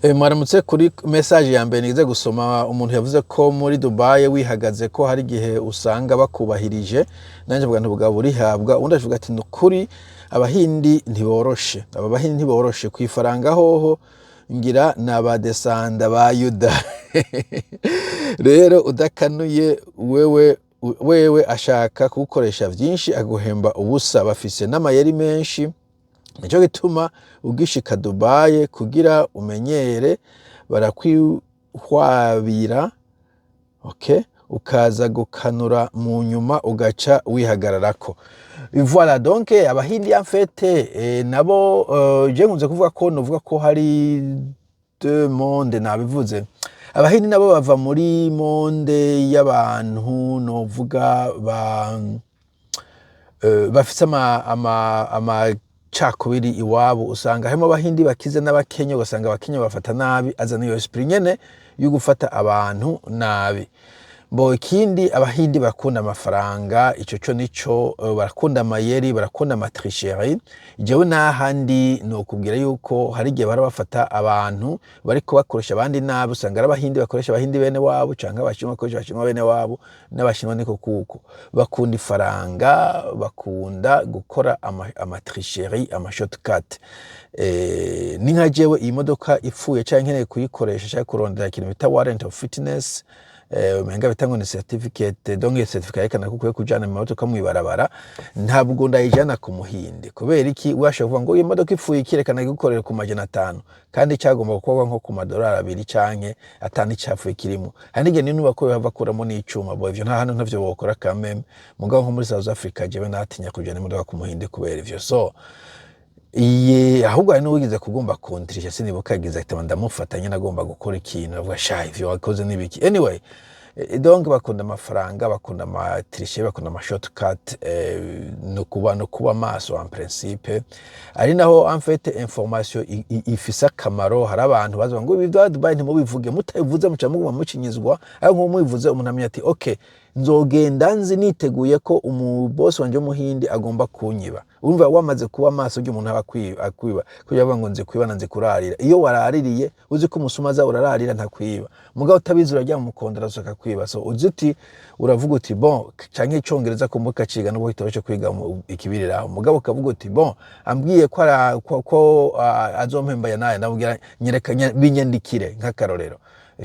Mwaramutse. Kuri message ya mbere nize gusoma, umuntu yavuze ko muri Dubai wihagaze ko hari igihe usanga bakubahirije. Nanjye mvuga nti ubugabo burihabwa. Undi avuga ati: "Nukuri Abahindi ntiboroshe, aba Bahindi ntiboroshe ku ifaranga hoho, ngira ni abadesanda ba Yuda. Rero udakanuye wewe wewe ashaka kugukoresha vyinshi, aguhemba ubusa. Bafise n'amayeri menshi. Nico gituma ugishika Dubai kugira umenyere barakwihwabira, okay? Ukaza gukanura mu nyuma, ugaca wihagararako." Voilà, donc Abahindi en fait nabo je nkunze kuvuga ko novuga ko hari deux monde. Nabivuze, Abahindi nabo bava muri monde y'abantu novuga ba bafise amacakubiri iwabo. Usanga harimo Abahindi bakize n'Abakenya, ugasanga Abakenya bafata nabi, azana iyo esprit nyene yo gufata abantu nabi. Bo ikindi, Abahindi barakunda amafaranga, ico co nico. Barakunda amayeri, barakunda ama tricherie. Jewe n'ahandi nokubwira yuko hari igihe bara bafata abantu bariko bakoresha abandi nabi. Usanga ari Abahindi bakoresha Abahindi bene wabo, canke Abashinwa bakoresha Abashinwa bene wabo, n'Abashinwa niko, kuko bakunda ifaranga, bakunda gukora ama tricherie, ama shortcut. Ni nka jewe iyi modoka ipfuye canke nkeneye kuyikoresha canke kurondera ikintu bita warrant of fitness, umenga bita ngo ni certificate, donc certificat yerekana ko ukwiye kujana mu modoka mw'ibarabara, ntabwo ndayijana ku Muhindi. Kubera iki? Washobora kuvuga ngo iyi modoka ipfuye, ikirekana gukorera ku 500, kandi cyagomba gukorwa nko ku madolari 2 canke atanu, icapfuye kirimo. Hari n'igihe ninuba ko bava kuramo n'icuma. Bo ivyo nta hano ntavyo bokora kameme. Mugabo nko muri South Africa, jewe natinya kujana imodoka ku Muhindi kubera ivyo. So iye ahubwo hari n'uwigeze kugomba kuntirisha, sinibuka exactement, ndamufata nyine agomba gukora ikintu, avuga: "Sha, ivyo wakoze n'ibiki?" Anyway, donc bakunda amafaranga, bakunda ama triche, bakunda ama shortcut. No kuba maso en principe. Ari naho en fait information ifise akamaro. Hari abantu baza ngo ibi bya Dubai ntimubivuge, mutabivuze muca muguma mucinyizwa. Ariko nko mubivuze, umuntu amenya ati: "Okay, nzogenda nzi niteguye ko umubosi wanje w'Umuhindi agomba kunyiba." Urumva wamaze kuba maso ujya umuntu aba akwiba kugira bavuga ngo nzi kwiba na nzi kurarira. Iyo waraririye, uzi ko umusuma aza, urararira, ntakwiba. Mugabo utabizi, urajya mu mukondora akakwiba. So uzi uti, uravuga uti: "Bon," canke Icongereza kumbuka ciga nubwo kitoroshe kwiga ikibiriraho, mugabo ukavuga uti: "Bon, ambwiye ko azompemba naye, ndamubwira nyereka binyandikire nk'akarorero."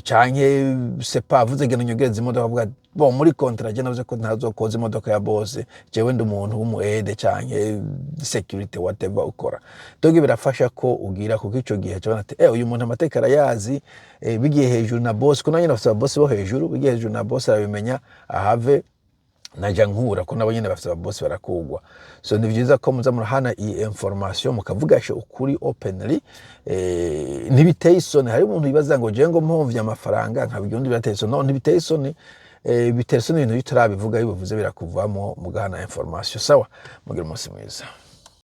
Canke sepa avuze genda nyogereza imodoka, avuga: "Bon, muri contrat je navuze ko ntazokoza imodoka ya boss, jewe ndi umuntu w'umu aide canke security, whatever ukora." Donc birafasha ko ugira, kuko ico gihe cabona ati: "Uyu muntu amateka arayazi." Bigiye hejuru na boss, ko nanyene bafise ababosi bo hejuru, bigiye hejuru na boss arabimenya, ahave naja nkura ko nabo nyene bafise ababosi barakugwa. So ni vyiza ko muza murahana iyi information, mukavugasha ukuri openly. Ntibiteye isoni. Hari umuntu yibaza ngo jewe ngo mpomvye amafaranga nkabirya undi, birateye isoni. No, ntibiteye isoni. Bitera isoni ibintu bitarabivuga. Iyo bivuze birakuvamo. Mugahana information. Sawa, mugira umunsi mwiza.